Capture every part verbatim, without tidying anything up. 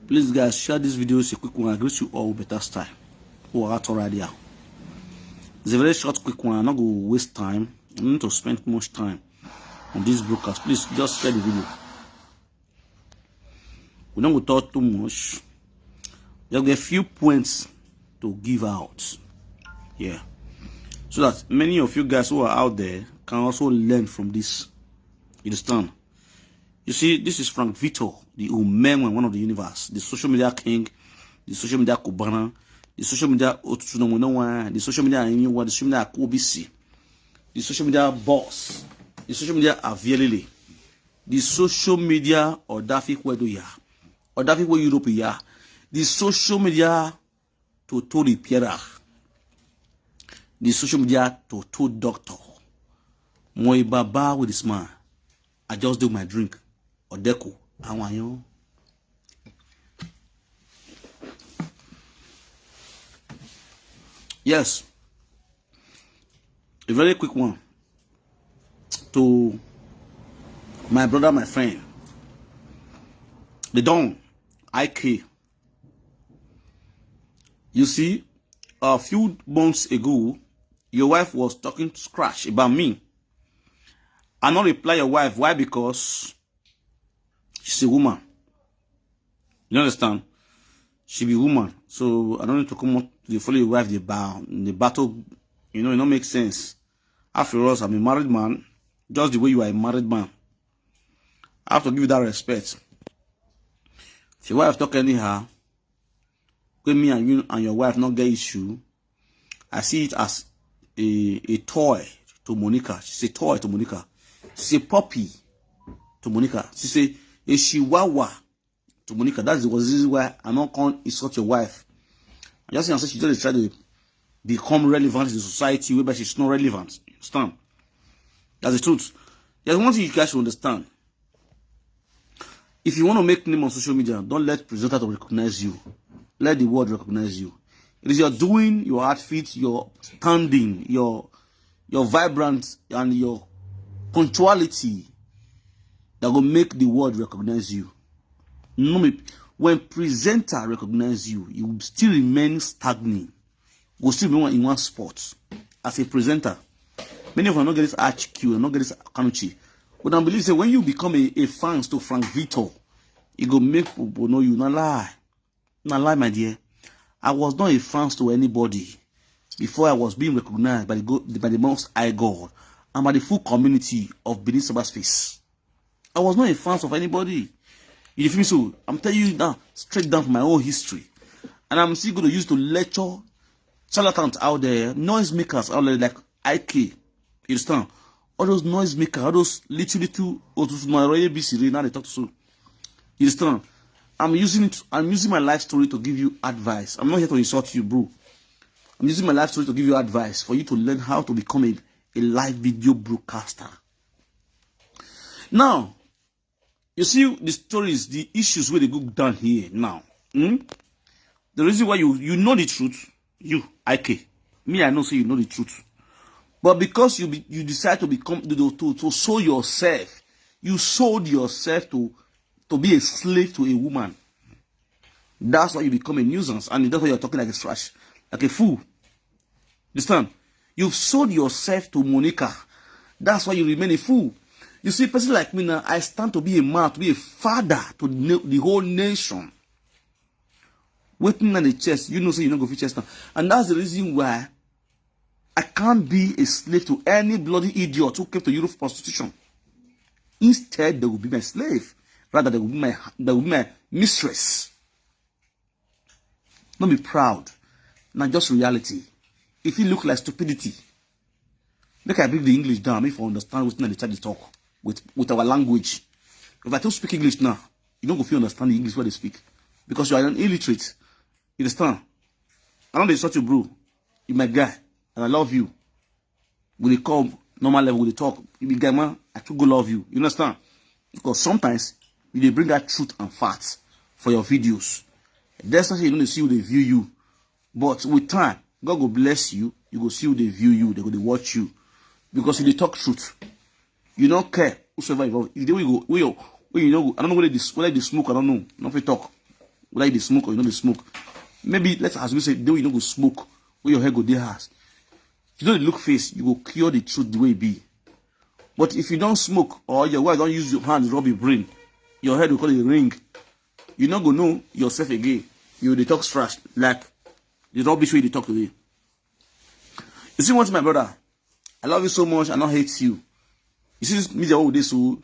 Please, guys, share this video. It's a quick one. I greet you all with better style. Who are at already? It's a very short, quick one. I'm not going to waste time. I need to spend much time on this broadcast. Please just share the video. We don't go talk too much. Just get a few points to give out. Yeah. So that many of you guys who are out there can also learn from this. You understand? You see, this is Frank Vito, the Umenwe, one of the universe, the social media king, the social media Cubana, the social media Otutunamonawa, the social media Iniwa, the social media Akobisi, the social media boss, the social media Avielele, the social media Odafi Kwedoya, Odafi Kwe Europe ya, the social media Totori Pierre, the social media Toto Doctor. Moi Baba with this man. I just do my drink. Odeko, Awayon. Yes. A very quick one to my brother, my friend, the Don I K. You see, a few months ago, your wife was talking scratch about me. I not reply your wife. Why? Because she's a woman. You understand? She be woman. So I don't need to come up to the follow your wife, the bow, the battle. You know, it don't make sense. After all, I'm a married man, just the way you are a married man. I have to give you that respect. If your wife talk anyhow, when me and you and your wife not get issue, I see it as a, a toy to Monica. She's a toy to Monica. She's a puppy to Monica. She's a, a chihuahua to Monica. That's the reason why I not come insult your wife. I just think she just try to become relevant in the society, whereby she's not relevant. You understand? That's the truth. There's one thing you guys should understand. If you want to make name on social media, don't let presenter to recognize you. Let the world recognize you. It is your doing, your outfit, your standing, your your vibrance, and your punctuality that go make the world recognize you. No, me, when presenter recognize you, you will still remain stagnant. Go still be one in one spot as a presenter. Many of them not get this H Q, not get this Kanuchi. But I believe say when you become a, a fans to Frank Vito, it go make people know you not lie. Not lie, my dear. I was not a fans to anybody before I was being recognized by the God, by the Most High God and by the full community of Benin Cyberspace. I was not a fans of anybody. You feel me? So I'm telling you now, straight down from my own history. And I'm still going to use to lecture charlatans out there, noise makers out there like I K. You understand? All those noise makers, all those little, little Otutu Maroye B C, now they talk to so. You understand? I'm using it, I'm using my life story to give you advice. I'm not here to insult you, bro. I'm using my life story to give you advice for you to learn how to become a, a live video broadcaster. Now, you see the stories, the issues where they go down here now. Hmm? The reason why you you know the truth, you I K. Me, I know say you know the truth. But because you be, you decide to become to, to, to sow yourself, you sold yourself to to be a slave to a woman. That's why you become a nuisance, and that's why you're talking like a trash, like a fool. Understand? You've sold yourself to Monica. That's why you remain a fool. You see, a person like me now, I stand to be a man, to be a father to the whole nation. Waiting on the chest, you know, say you no go fit chest now. And that's the reason why I can't be a slave to any bloody idiot who came to Europe for prostitution. Instead, they will be my slave. Rather, they will be my, they will be my mistress. Not be proud. Now, just reality. If it look like stupidity, make I bring the English down. If I understand what they try to talk with, with our language. If I don't speak English now, you don't go feel understand the English what they speak. Because you are an illiterate. You understand? I don't insult you, bro. You my guy. And I love you. We dey come normal level, we dey talk. You be guy, man, I too go love you. You understand? Because sometimes you dey bring out truth and facts for your videos. That's why you don't see who they view you. But with time, God go bless you. You go see who they view you. They go dey watch you. Because you dey talk truth. You don't care whosoever involved. If they will go, we, we, you know, I don't know whether this, whether they smoke, I don't know. Nothing talk. Whether you dey smoke or you no dey smoke. Maybe let's assume say the way you no go smoke, wey your hair go dey house. If you no dey look face, you go cure the truth the way e be. But if you don smoke or your wife don use your hand rub your brain, your head go come dey ring. You no go know yourself again. You dey talk trash like the rubbish wey you dey talk today. You see one thing, my brother, I love you so much, I no hate you. You see this media wey we dey so,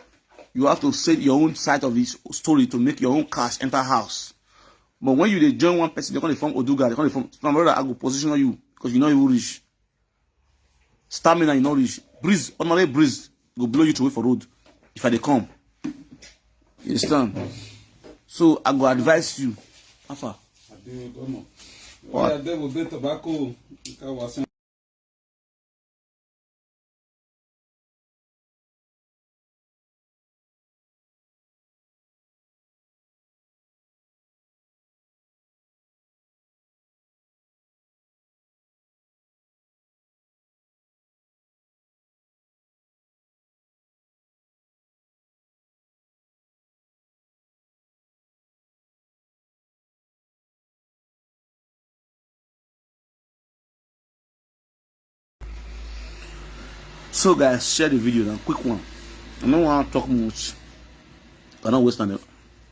you have to say your own side of the story to make your own cash enter house. But when you dey join one person, they come dey form oduga, they come dey form, my brother, I go position you because you no even reach. Stamina you no reach. Breeze, ordinary breeze go blow you away for road if I dey come. You understand? So I go advise you. How far? What? So guys, share the video now, quick one. I don't want to talk much. I don't waste time.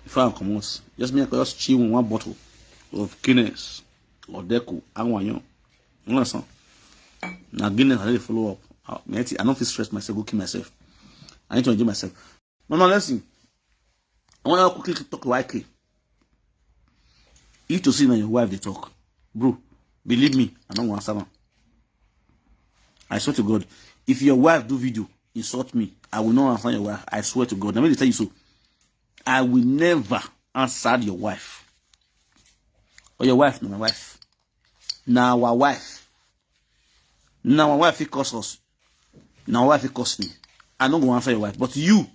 If I come out, just me, I just chill with one bottle of Guinness or Deku. I want you. You understand? Now Guinness, I need to follow up. I, I don't feel stressed myself. Go kill myself. I need to enjoy myself. No, no, listen. I want to quickly talk to Y K. If to see now your wife they talk, bro, believe me, I don't want someone. I swear to God, if your wife do video, insult me, I will not answer your wife. I swear to God. Let me tell you so. I will never answer your wife. Or your wife, no, my wife. Now our wife. Now our wife, he curse us. Now our wife, he curse me. I no go answer your wife. But you,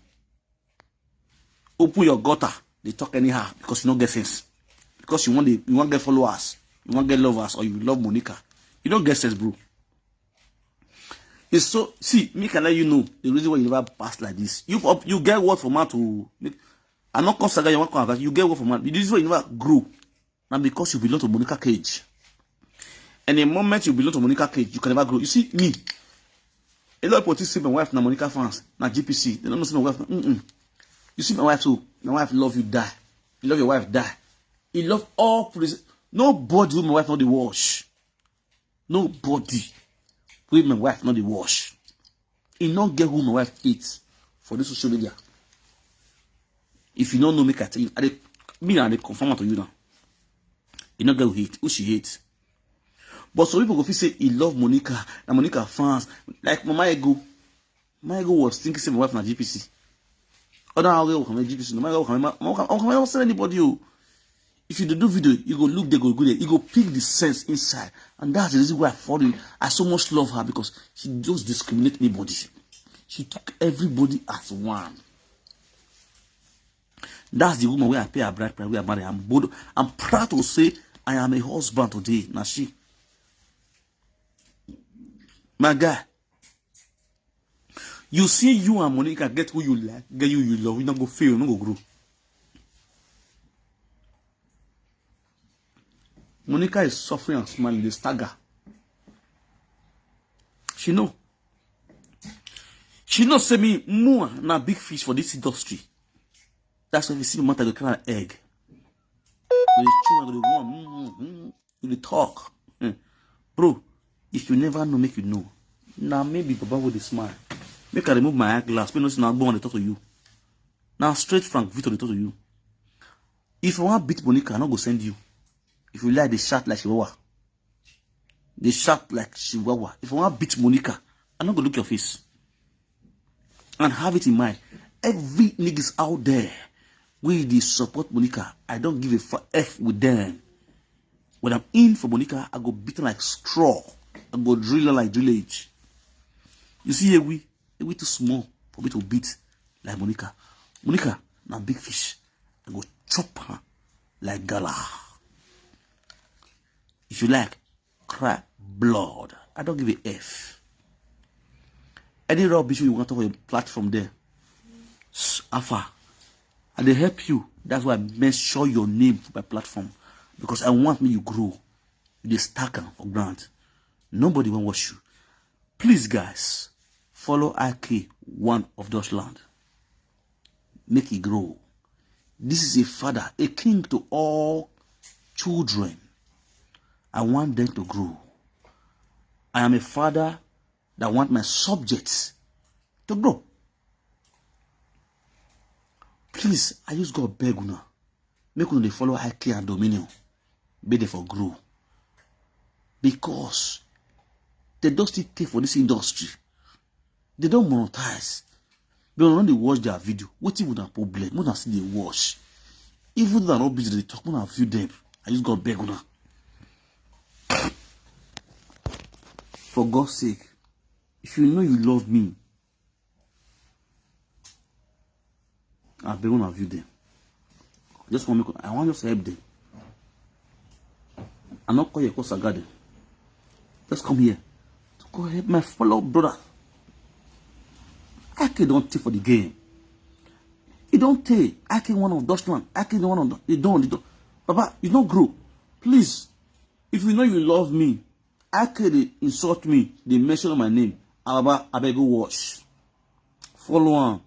open your gutter, they talk anyhow because you no get sense. Because you want the, you want get followers, you want get lovers, or you love Monica. You don't get sense, bro. It's so, see, me can let you know the reason why you never pass like this. You for, you get word for man to make. I not come saga you want come advice. You get word for man. The reason why you never grow now because you belong to Monica cage. And the moment you belong to Monica cage, you can never grow. You see me. A lot of people think say my wife na Monica fans, na G P C. They don't know say my wife. Mm-mm. You see my wife too. My wife love you die. You love your wife die. He love all police. Nobody who my wife not the wash. Nobody who my wife not the wash. He not get who my wife hates for this social media. If you don't know, make I tell you. I dey, me and I dey confirm it to you now. He not get who hate, who she hates. But some people go feel say he love Monica, and Monica fans. Like Mama Ego. Mama Ego was thinking say my wife na G P C. Other how go come G P C. No matter how come, how come, how come send anybody. Oh. If you dey do video, you go look, they go go there. You go pick the sense inside, and that's the reason why I follow you. I so much love her because she just discriminate anybody. She took everybody as one. That's the woman where I pay her bride price, where I marry. I'm bold. I'm proud to say I am a husband today. Now she, my guy, you see you and Monica get who you like, get who you love. You not go fail, you not go grow. Monica is suffering and smiling, they stagger. She know. She know say me more na big fish for this industry. That's why you see the matter go carry egg. With the children, with the one, mm, mm, mm, with the talk. Mm. Bro, if you never know, make you know. Now maybe Baba with the smile. Make I remove my eyeglass. People know say now go on the talk to you. Now straight Frank Victor they talk to you. If I want beat Monica, I not go send you. If you like, they shout like Chihuahua. They shout like Chihuahua. If I want beat Monica, I not go look your face. And have it in mind, every niggas out there, we they support Monica. I don't give a fu- f with them. When I'm in for Monica, I go beat her like straw. I go drill her like drillage. You see, we we too small for me to beat like Monica. Monica, na big fish. I go chop her like gala. If you like, cry blood. I don't give a f. Any rubbish you want to talk on your platform there, s- Alpha, I dey help you. That's why I mention your name for my platform, because I want me you grow. You dey stack am for ground. Nobody wan watch you. Please, guys, follow I K one of Dutchland. Make e grow. This is a father, a king to all children. I want them to grow. I am a father that want my subjects to grow. Please, I use God beg una. Make una dey follow I K and Dominion. Make dem for grow. Because they don still take for this industry. They don monetize. But una no dey watch their video. Wetin una problem? Una still dey watch. Even though I no busy dey talk, una view them. I use God beg una. For God's sake, if you know you love me, I beg una view them. Just want make I want just help them. I no call you cause garden. Just come here to go help my fellow brother. I K don take for the game. You don take. I K one of Dutchland. I K one of the, you don, you don. Baba, you no grow. Please, if you know you love me, I K dey insult me, dey mention my name. Baba, abeg go watch. Follow am.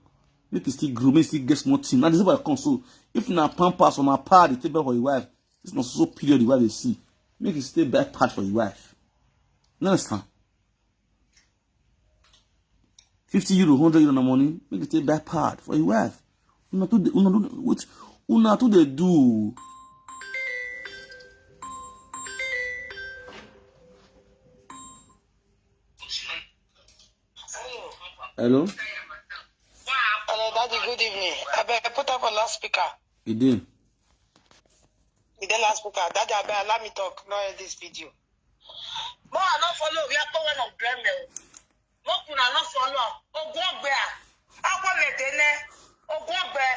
Make e still grow, make e still get small thing. Now this is why I come. So if na pampers or na pad, you take back for your wife. This na so period the wife dey see. Make e still buy pad for your wife. You understand? Fifty euro, hundred euro na money. Make e take buy pad for your wife. Una too dey, una do what? Una too dey do. Hello? Hello, Daddy. Good evening. I beg put up a loudspeaker. You did. You dey loudspeaker. Daddy, I beg allow me talk. No end this video. Mo I no follow. We are going on Gremel. Mo kuna no follow. Ogwogbe. Akwa medene. Ogwogbe.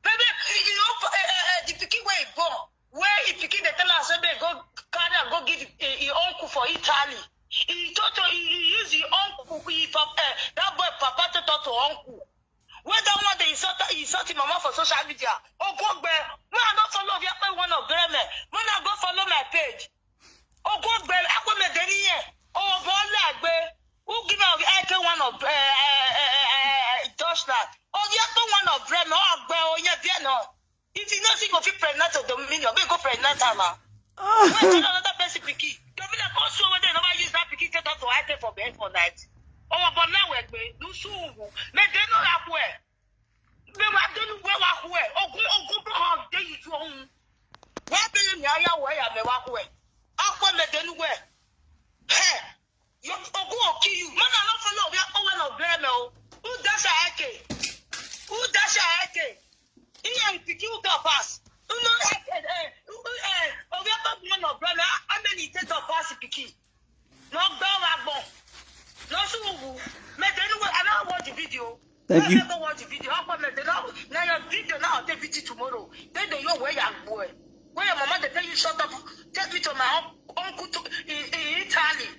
Baby, you know, uh, uh, uh, the pikin where he born, where he pikin dey tell us say make go carry am go give him, him uncle for Italy. He talk to he, he use him uncle, he papa, uh, that boy papa to talk to uncle. Wey that one dey insult insult him mama for social media. Ogogbe, when I no follow Obiakpe one of Greme, when I go follow my page. Ogogbe, Akwemede niye, Owobo Olagbe, who give am I K one of uh, uh, uh, uh, Deutschland. Obiakpe one of Greme, Ogbe, Oye Bieno. If you know say you go fit pregnant of Dominion, make you go pregnant am. Ah. Wait till another person pikin. Dominion come show whether you never use that pikin take talk to I K for bed for night. Owo but now we gbe, no show. Me dey no that way. Me wa dey no way wa way. Ogun ogun bro ha dey you to own. Wa be me aya wo ya me wa way. Akwa me dey no way. Hey. Your Ogun will kill you. Man, I don't follow. We are going of Greme. Who dash a eke? Who dash a eke? He and pikin who talk pass. Who know eke? Eh, who eh? Oh, we are going of Greme. How many take talk pass pikin? No go back. No so who. Me dey no way. I don't watch the video. Thank you. Go watch the video. How come me dey no? Now your video now. Take video tomorrow. Then the your way you boy. When your mama dey tell you shut up, take me to my un- uncle to in, in Italy.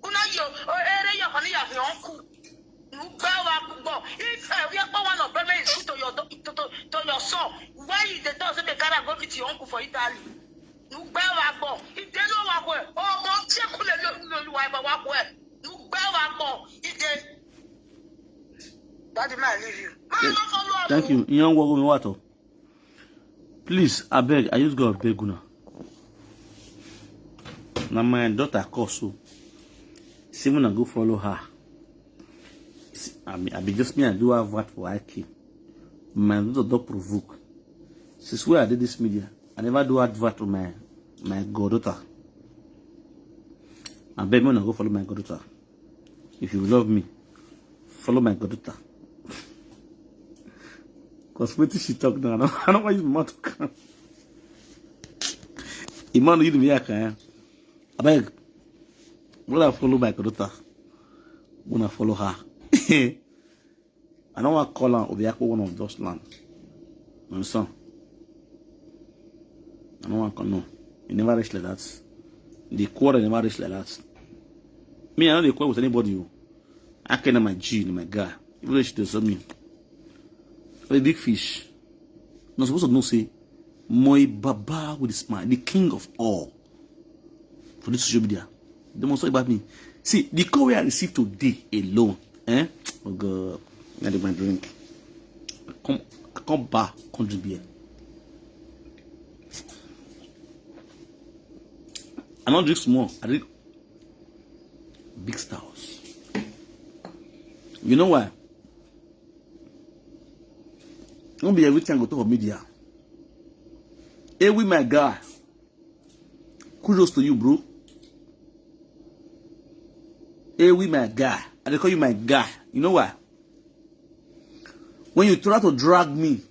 Una yo, or ere your honey your uncle. Ugbawa gbogbo. If uh, we are one of them is to your do- to, to, to your son, why you dey tell say make carry go meet your uncle for Italy? Ugbawa gbogbo. If they no work well, oh God, check who they no no why but work well. Ugbawa gbogbo. If they, Daddy, man, I leave you. Man, I don't follow up. Thank you. Iyan wo mi wa to. Please, abeg, I use God beg una. Na my daughter call so. Say una go follow her. See, I mean, I be just me, I do advert for I K. My daughter don provoke. Since where I did this media, I never do advert for my my goddaughter. I beg una go follow my goddaughter. If you love me, follow my goddaughter. Cause wetin she talk now, I don't, I don't want use my mouth to come. Imanu, you do me, I can. I beg. When I follow my goddaughter, when I follow her, I don't want to call her Obiakpo one of those land. You understand? I don't want to call no. It never reach like that. The quarrel never reach like that. Me, I don't dey quarrel with anybody. Oh. I can my G, my guy. Even though she does me. A big fish. Una suppose to know say Moi Baba with the smile, the king of all for this social media. They must talk about me. See, the call wey I received today alone, eh? Oh God, I need my drink. I come, I come back, come drink beer. I don't drink small. I drink big stouts. You know why? No be everything I go talk for media. Hey, we my guy. Kudos to you, bro. Hey, we my guy. I dey call you my guy. You know why? When you try to drag me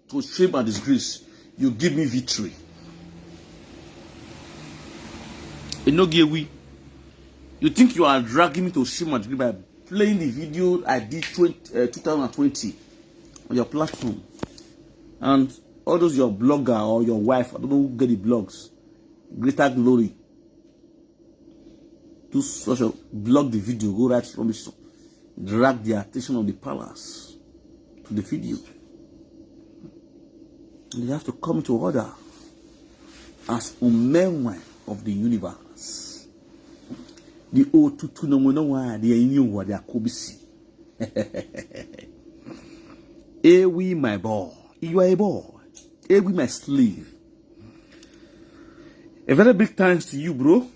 to shame and disgrace, you give me victory. E no get we. You think you are dragging me to shame and disgrace by playing the video I did twenty, uh, two thousand twenty on your platform? And all those your blogger or your wife, I don't know who get the blogs. Greater glory. Do such a blog the video, go write rubbish, drag the attention of the palace to the video. And they have to come to order as Umenwe of the universe. The Otutu no no wa the Enyuwa the Akobisi. Ewi, my boy, you are a boy. Ewi, my slave. A very big thanks to you, bro.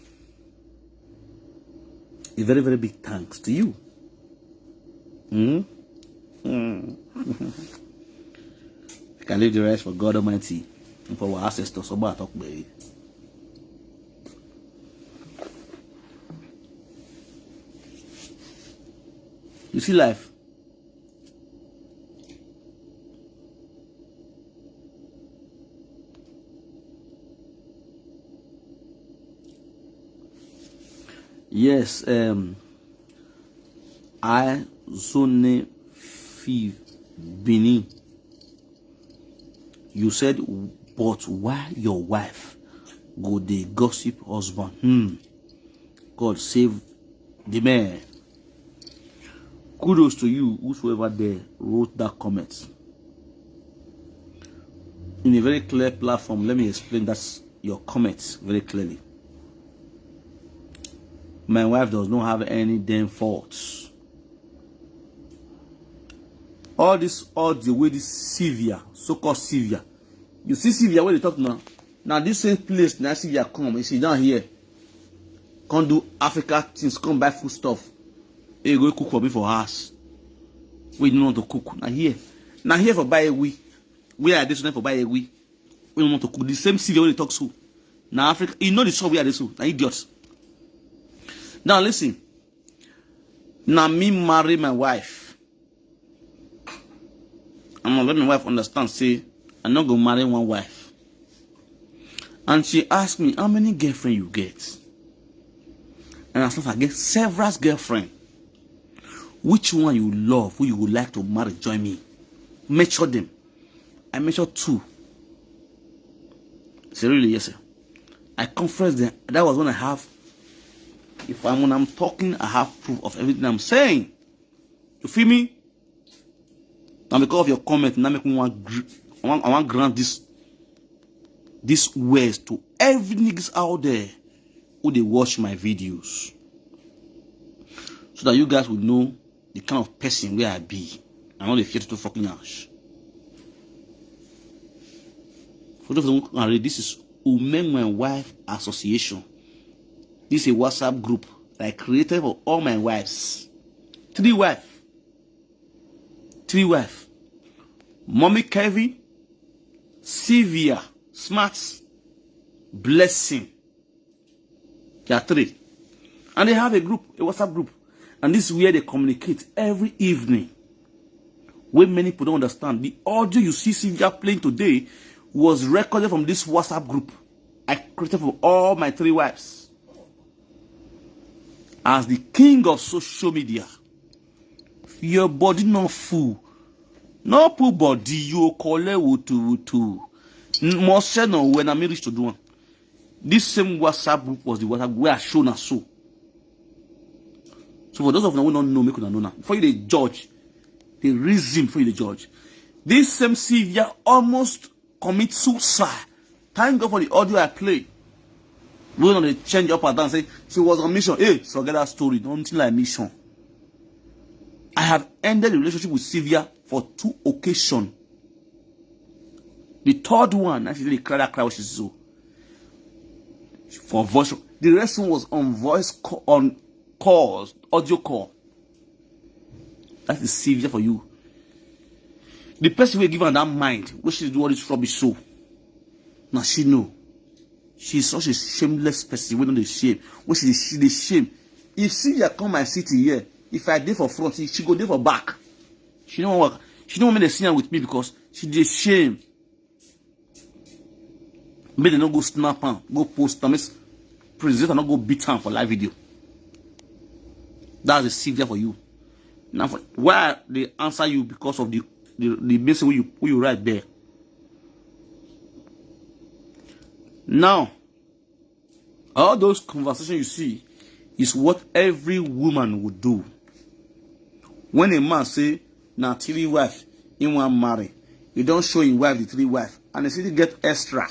A very, very big thanks to you. Hmm? Hmm. I can leave the rest for God Almighty and for our ancestors. Oba talk, baby. You see life. Yes, um, I Zone Fi Bini. You said, but why your wife go dey gossip husband? Hmm. God save the man. Kudos to you, whosoever there wrote that comment. In a very clear platform, let me explain that your comment very clearly. My wife does not have any damn faults. All this audio wey this Sylvia, so-called Sylvia, you see Sylvia wey dey talk now. Now this same place, now Sylvia come, you sit down here, come do Africa things, come buy food stuff. Hey, go cook for me for house. We no want to cook. Now here, now here for buy a we. We are this one for buy a we. We no want to cook. The same Sylvia wey dey talk so. Now Africa, you know the shop we are this so. Now idiot. Now listen. Now me marry my wife. I'm gonna let my wife understand. Say I not go marry one wife. And she asked me, how many girlfriend you get? And I said, I get several girlfriend. Which one you love, who you would like to marry, join me? Mention them. I mentioned two. Say, really? Yes, sir. I confess them. That was when I have, if I'm, when I'm talking, I have proof of everything I'm saying. You feel me? Now because of your comment, now make me want gr-, I want, I want grant this, this words to every niggas out there who they watch my videos, so that you guys will know the kind of person where I be. I know they fear to fucking ash. For those who can read, this is Umenwe Wife Association. This is a WhatsApp group that I created for all my wives. Three wife. Three wife. Mommy Kevin, Sylvia, Smart, Blessing. There are three. And they have a group, a WhatsApp group. And this is where they communicate every evening. When many people don't understand, the audio you see Sylvia playing today was recorded from this WhatsApp group I created for all my three wives. As the king of social media, your body not full. No put body, you call it wutu wutu. More said no when I reach to do one. This same WhatsApp group was the WhatsApp group where I show na so. So for those of you who don't know, make una know now. Before you dey judge, the reason for you dey judge. This same Sylvia almost commit suicide. Thank God for the audio I play. We don't dey change up and down. Say she was on mission. Hey, forget that story. Nothing like mission. I have ended the relationship with Sylvia for two occasions. The third one, actually, cry that cry, which is so for voice. The rest one was on voice call, on calls, audio call. That is Sylvia for you. The person will give her that mind, which is do all this rubbish so. Now she know. She's such a shameless person. We don't dey shame. When she dey, she dey shame. If Sylvia come my city here, if I dey for front, she go dey for back. She don't work. She don't want me to see her with me because she dey shame. Make dem no go snap am, go post am. Make presenter no go beat am for live video. That's the Sylvia for you. Now, for, why they answer you because of the the, the message wey you wey you write there. Now, all those conversations you see is what every woman would do. When a man say na three wife he wan marry, he don show him wife the three wife, and he still get extra,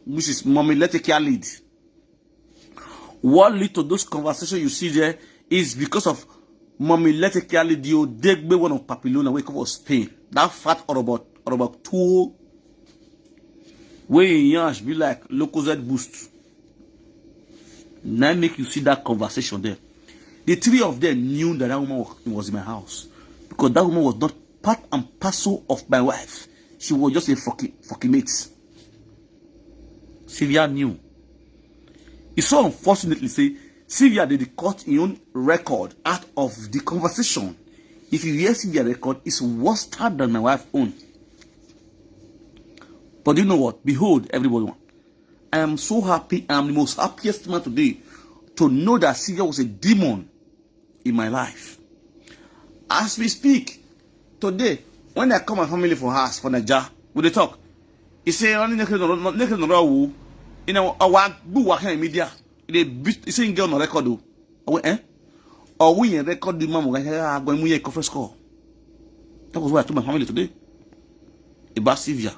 which is mommy let take care lead. What lead to those conversations you see there is because of mommy let take care lead, the Odegbe one of Papilona wey come for Spain. That fat Orobo Orobo two wey him yansh be like Lucozade boost. Now make you see that conversation there. The three of them knew that that woman was, was in my house because that woman was not part and parcel of my wife. She was just a fucking fucking mate. Sylvia knew. It's so unfortunately say Sylvia dey cut her own record out of the conversation. If you hear Sylvia record, it's worse than my wife own. But you know what? Behold, everybody, I am so happy. I am the most happiest man today to know that Sylvia was a demon in my life. As we speak, today, when I call my family for house for Naija, we dey talk. He say only naked no naked no raw. You know, I walk do walk in media. They beat. He say girl no record o. Oh, eh? Oh, we record the mama. I go in conference call. That was what I told my family today. About Sylvia.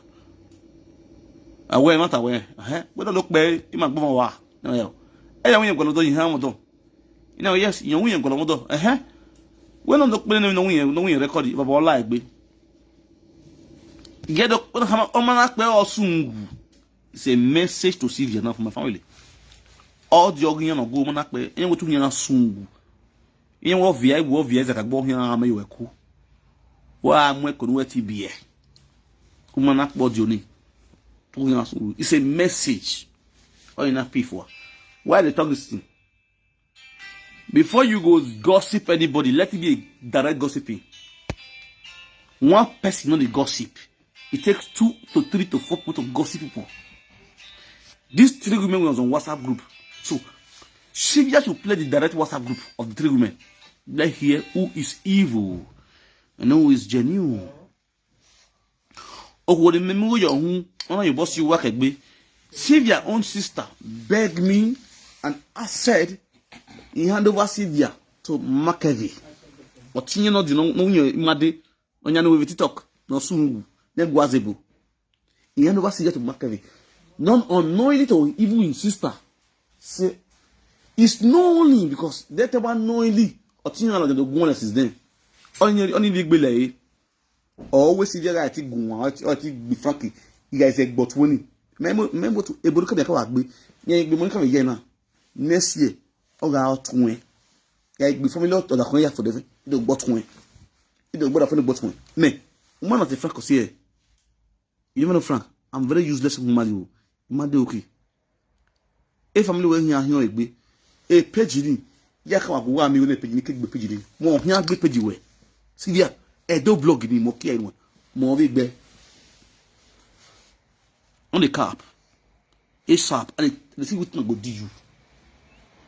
Aware, not aware. Eh? We don't look bad. You might go. Hey, we ain't gonna do you harm. You know, yes, you know, we ain't gonna do. Eh? We don't look bad. No, we ain't record it. But like we get up. It's a message to Sylvia now for my family. All the organ no go man akpe. Enye wetu nyana sungu. Enye wo via wo via za kagbo hin ama yo eku. Wa amwe ko no ti bie. Kuma na kpo di oni. Tu nyana sungu. It's a message. All you na pay for. Why they talk this thing? Before you go gossip anybody, let it be a direct gossiping. One person no dey gossip. It takes two to three to four people to gossip people. These three women was on WhatsApp group. So Sylvia should play the direct WhatsApp group of the three women. Let's hear who is evil and who is genuine. Okwori memi yo hu, ona yo boss you work egbe. Sylvia own sister beg me and I said he hand over Sylvia to Makevi. Otinye no di no no yo imade onya no we TikTok no sungu ne gwazebo. He hand over Sylvia to Makevi. Not unknowingly to even his sister. Say it's knowingly because they tell knowingly. Otinye no do go on since then. Only only big bele. Always see the guy ti gun wan ti gbi Frankie. You guys say gbot woni. Memo memo to eburu ka be ka wa gbe. Yen gbe mo ka be ye na. Next year o ga otun e. Ya gbe family o da kan ya for the do gbot won. E do gbot fun gbot won. Me. Woman not a Frank ko see e. You never know Frank. I'm very useless woman you. Made okay. E family we hin ahin egbe. E page ni. Ya ka wa go wa mi o le page ni ke gbe page ni. Mo hin agbe page we. See there. E do blog ni mo ki e won. Mo we gbe. On the cap. ASAP. And the thing with go do you.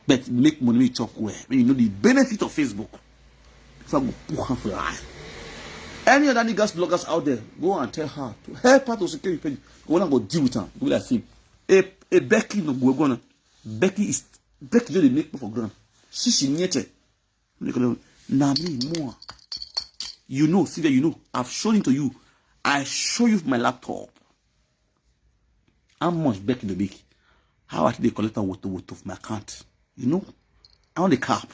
But make money make chop well. When you know the benefit of Facebook. If I go put her for eye. Any other niggas bloggers out there, go and tell her to help her to secure your page. Go and go deal with her. Go like him. A a Becky no go go na. Becky is Becky just dey make for ground. She she nyete. Na me more. You know, see that you know. I've shown it to you. I show you my laptop. How much back you dey make? How I take dey collect am woto woto for my account? You know, I wan dey cap.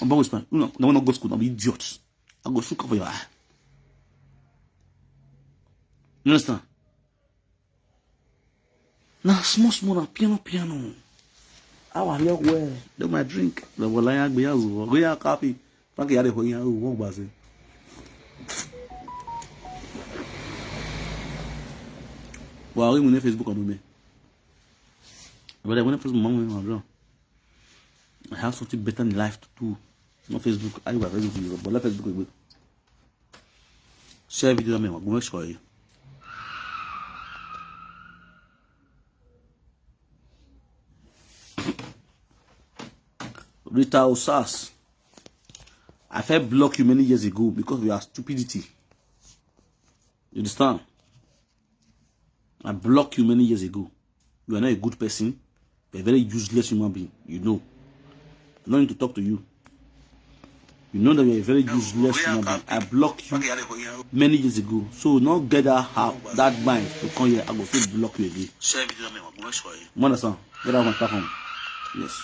I'm always man. You know, no one go school, I'm idiot. I go shook up for your eye. You understand? Na small small, na piano piano. How I look well. Do my drink. The Bolaya Gbeyazu. Go ya copy. Thank you, Adepoya. Who won't buzz it? Well, we on Facebook on me. But I went Facebook, mom, bro. I have something better in life to do. Not Facebook. I was ready to you, but let Facebook away. Share video, man. Go make sure you. Rita Osas, I felt block you many years ago because of your stupidity. You understand? I blocked you many years ago. You are not a good person. You're a very useless human being. You know. I don't need to talk to you. You know that you're a very useless human being. I blocked you many years ago. So now get that, how, that mind to come here. I go still block you again. You understand? Get out of my platform. Yes.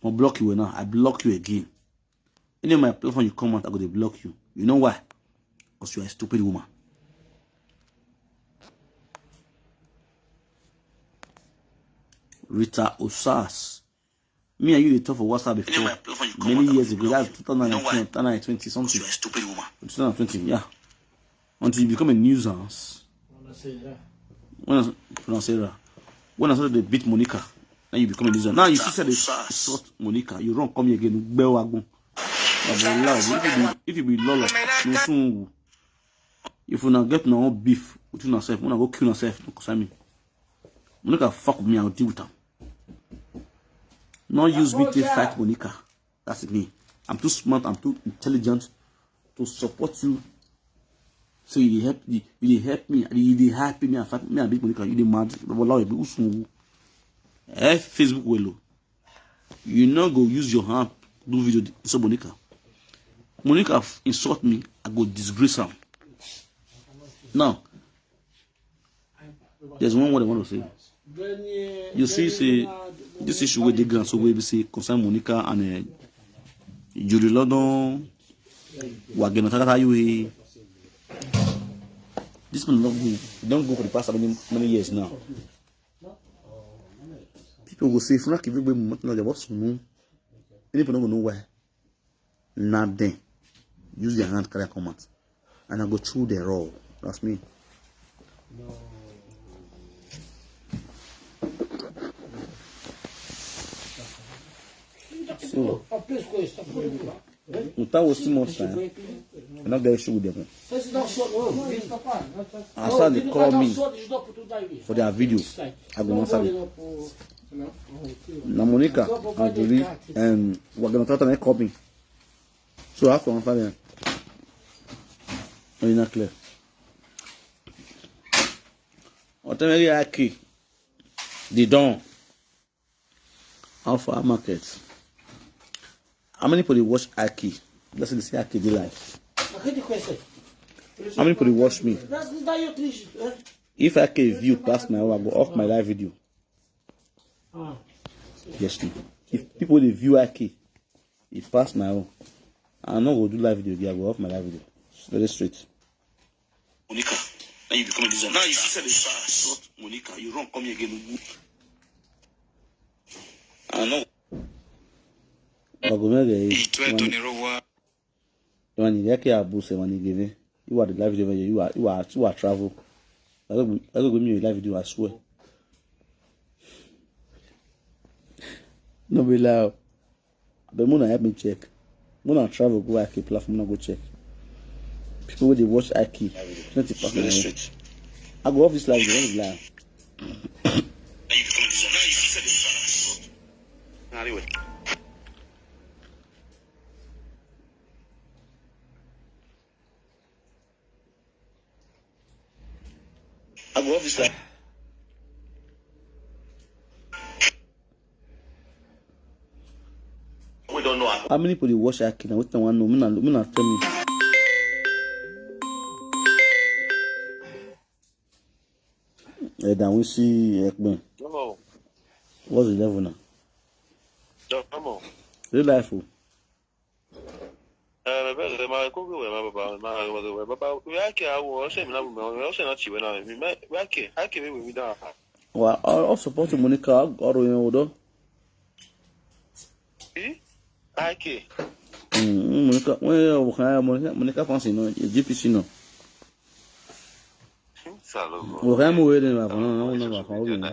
I block you now. I block you again. Any of my platform you come out, I go to block you. You know why? Because you are a stupid woman. Rita Osas. Me and you dey talk for WhatsApp before, many years ago. That's two thousand nineteen, two thousand twenty something. Stupid woman. Two thousand twenty, yeah. Until you become a nuisance. When I, when I say that, when I started to beat Monica, now you become a nuisance. Now you see, say they insult Monica. You run come here again. Bell wagon. If you be, if you be Lola, no soon. If you now get now beef with yourself, wanna go kill yourself, no concern me. Monica fuck with me, I'll deal with her. Not use me to fight Monica. That's me. I'm too smart, I'm too intelligent to support you. So you dey help, you, you dey help me, you dey help me and fight me and beat Monica. You dey mad. Wallah, you be usungu. Eh, Facebook well. You no go use your hand do video so Monica. Monica f-, insult me, I go disgrace am. Now, there's one word I want to say. You see, say, this issue with the grand, so we say concern Monica and, uh, Julie London, Wageno Takata, you, eh, this man don't go, don't go for the past many, many years now. People go say, Frank, if you go, what's no? People don't know why. Nothing. Use their hand, carry come out. And I go through the roll. That's me. So, without wasting much time, I not get issue with them. As they call me for their video, I go answer them. Now Monica and Julie and Wageno Tata, they call me. So I have to answer them. Are you not clear? Otemeri Aki, the Don. How far market? How many people dey watch Aki? Let's say they say Aki dey live. How many people dey watch me? If Aki view pass my own, I go off my live video. Yes, no. If people dey view Aki, it pass my own, I no go do live video again. I go off my live video. It's very straight. Monica, now you become a loser. Now you see the insult Monica. You run come here again. I know. Bagomere, Iwani, yake abuse, Iwani gene. You are the live video. You are, you are, you are travel. I go, I go give me a live video, I swear. No be lie. But Mona help me check. Mona travel go Aki platform, Mona go check. People wey dey watch Aki, plenty pass my own. I go off this live, they don't lie. I go off this live. We don't know. How many people dey watch Aki now? Wetin I wan know? Me na, me na tell me. Ẹ dà wọ́n sí ẹ̀pẹ̀. Jọmọ, What's the level now? jọmọ. Real life o. Ẹ bẹ́ẹ̀ lè máa kó gbé wẹ̀ máa bàbá máa wẹ̀ wẹ̀ bàbá wẹ̀ á kẹ́ àwọ̀ ọ̀sẹ̀ mi náà wẹ̀ ọ̀sẹ̀ náà tì wẹ̀ náà mi wẹ̀ á kẹ́ á kẹ́ wẹ̀ mi dáa. Wa ọ support Monica ọ̀rọ̀ yẹn o dọ́. Bí? Á kẹ́. Mm, Monica, wọ́n yẹ ọ̀kan Monica Monica fans náà, G P C náà. Sàlọ́gbọ̀. Ọ̀kan mú wẹ́rẹ́ ní bàbá náà, wọ́n náà bàbá ó yẹn.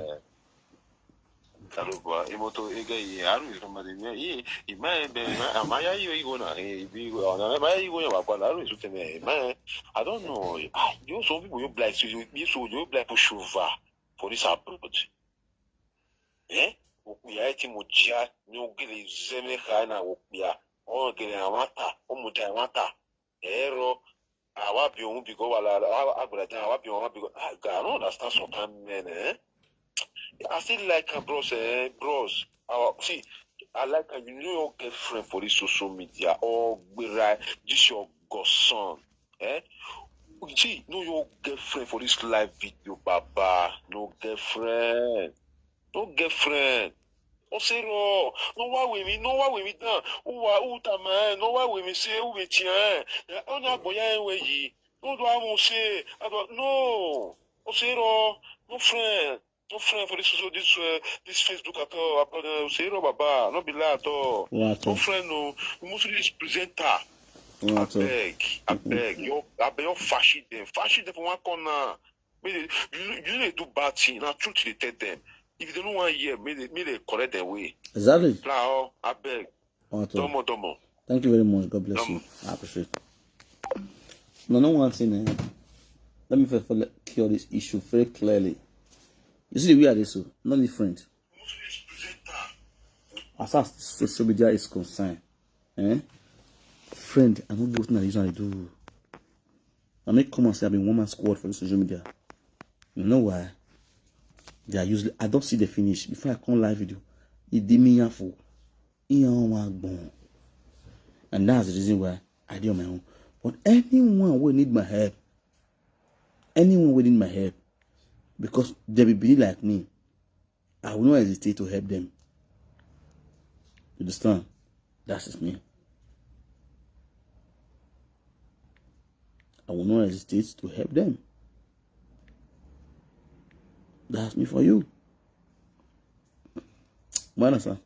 Sàlọ́gbọ̀ ìmọ̀tò ege yìí àrùn ìsọmọdé ní yìí ìmọ̀ ẹ̀ bẹ̀ àmàyà yìí yìí wọ́n náà ibi ọ̀nà àmàyà yìí wọ́n yẹn wà padà àrùn ìsọtẹ̀mẹ̀ ìmọ̀ ẹ̀ I don't know. Ah, you know, some people you black so you you so you black push over for this abroad. Eh? Okuya eti mo jia ni ogele zeme ka na okuya. O gele amata, o mo da amata. Ero awa bi ohun bi go wala agbara jan awa bi ohun bi go. Ah, God, I don't understand some kind men, eh? I still like am, bros, eh, bros. Our, see, I like am. You know your girlfriend for this social media. Oh, gbera, this your godson, eh? See, know your girlfriend for this live video, Baba. No girlfriend, no girlfriend. Osero, no wa we mi, no wa we mi dan. Uwa uta man, no wa we mi se u be tian. Ona boya enwe yi. No do I won't say, I don't know. Osero, no friend. No friend for this social, this uh, this Facebook at all. About uh, Osero Baba, no be lie at all. Wọ́n àtọ̀. No friend, no. You must reach presenter. Wọ́n àtọ̀. Abeg, abeg, your abeg, your fashi them, fashi them for one corner. Make they, you you dey do bad thing. Na truth you dey tell them. If they no wan hear, make they make they correct their way. Exactly. Pla o, abeg, Wọ́n àtọ̀. domo domo. Thank you very much. God bless you. I appreciate it. No, no one thing. Eh? Let me first of all cure this issue very clearly. You see the way I dey so, not the friend. As far as social media is concerned, eh? Friend, I no get wetin I use am dey do. I make come and say I be one man squad for this social media. You know why? They are useless. I don't see the finish. Before I come live video, it did me for and that's the reason why I do on my own. But anyone will need my help, anyone will need my help, because they will be like me. I will not hesitate to help them. You understand? That's just me. I will not hesitate to help them. That's me for you. You understand?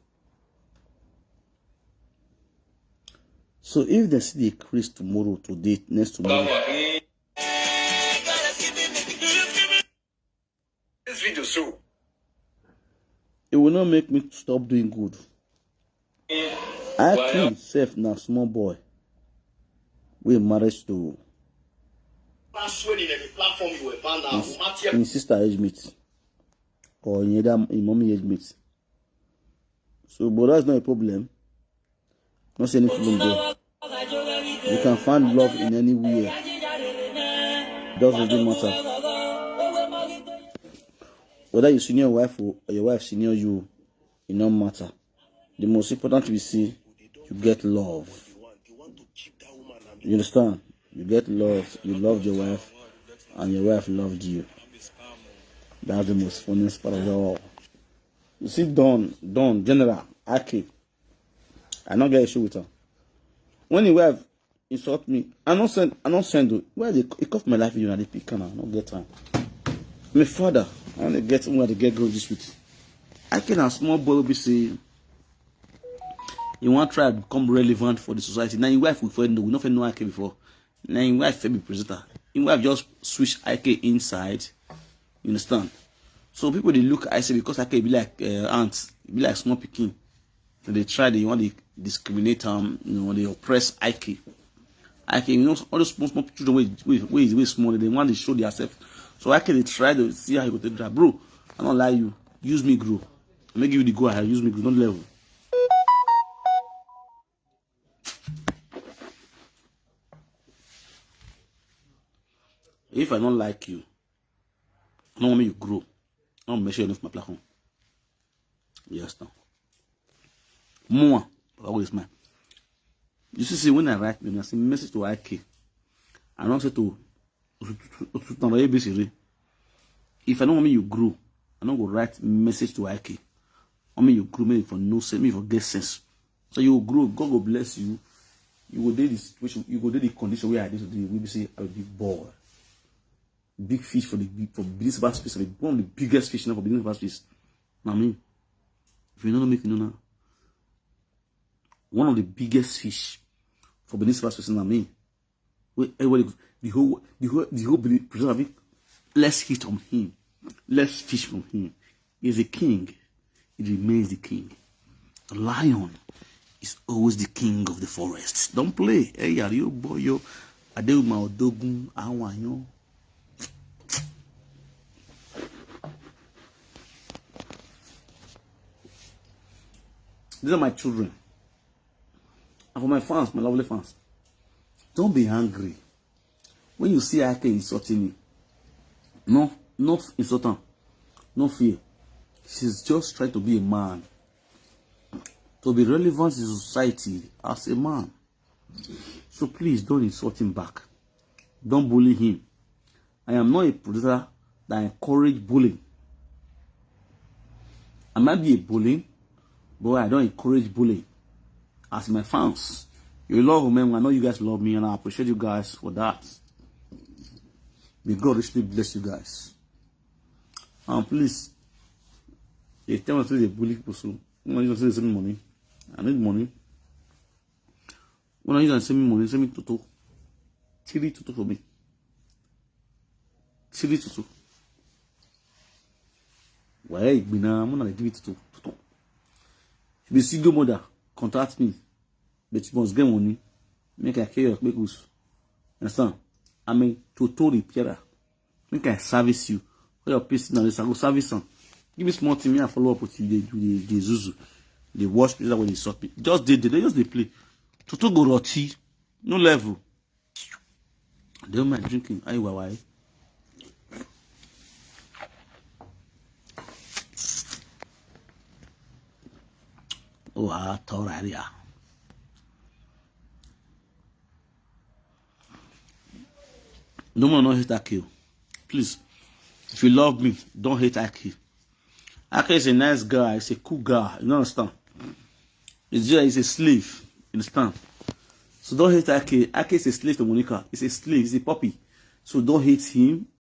So if they see the increase tomorrow, today, next tomorrow, This video so. It will not make me stop doing good. I kill self now, small boy. We marriage to Pass when in every platform you were banned now. his, his sister age mate or in other in mommy age mate. So, but that's not a problem. Not say any problem there. You can find love in anywhere. Doesn't really matter. Whether you senior your wife or your wife senior you, it no matter. The most important thing is see you get love. You understand? You get love. You loved your wife, and your wife loved you. That's the most funniest part of it all. You see, Don, Don, General, Aki, I don't get issue with her. When the wife insult me, I don't send, I don't send. Where they, it cost my life, you know, they pick her, I don't get her. My father, I don't get where they get grow this with. I can a small boy will be saying, you want try to become relevant for the society. Now your wife will find we not know I came before. Now your wife fit be presenter. Your wife just switch I K inside. You understand? So people they look I say because I K be like uh, ants, be like small picking. So they try they want to discriminate um, you know, they oppress I K. I K, you know, all those small small children way way way, way small, they want to show themselves. So I K they try to see how you go to that. Bro, I don't lie you. Use me grow. I make you the go ahead, use me grow, don't level. If I don't like you, I don't want you grow. I don't make sure you leave my platform. You understand? More. Always man. You see, see when I write, when I send message to I K, I don't say to to to to to A B C. If I don't want me you grow, I don't go write message to Ike. I mean you grow me for no sense, me for get sense. So you grow, God will bless you. You go dey the situation, you go dey the condition where I did today. We be say a big ball, big fish for the big for business space, one of the biggest fish now for business space. I mean, if you don't make you know now, one of the biggest fish for business space. I mean, where everybody, the whole, the whole, the whole business, let's hit on him, let's fish from him. He's a king. He remains the king. The lion is always the king of the forest. Don't play. Hey, are you boy? Yo, Adeuma Odogun, Awanyo. These are my children. And for my fans, my lovely fans, don't be angry. When you see Ike insulting me, no, not insult her. No fear. She's just trying to be a man, to be relevant in society as a man. So please don't insult him back. Don't bully him. I am not a producer that encourage bullying. I might be a bully, but I don't encourage bullying. As my fans, you love me. I know you guys love me, and I appreciate you guys for that. May God richly bless you guys. And please, they tell me to the bully people. So when you say send me money, I need money. When I use and send me money, send me toto, three toto for me. Three toto. Why? Gbina, I'm gonna give it toto. Toto. If you single mother, contact me. But you must get money. Make I carry your make us. Understand? I'm a toto repairer. Make I service you. All your place now, I go service am. Give me small thing, me I follow up with you. They do the, the zuzu. They watch people when they sort me. Just they, they, they just they play. Toto go roti. No level. They don't mind drinking. Aye, why, why? Oh, ah, Torah, yeah. No more, no hate Ake. Please, if you love me, don't hate Ake. Ake is a nice guy. He's a cool guy. You understand? He's just, he's a slave. You understand? So don't hate Ake. Ake is a slave to Monica. He's a slave. He's a puppy. So don't hate him.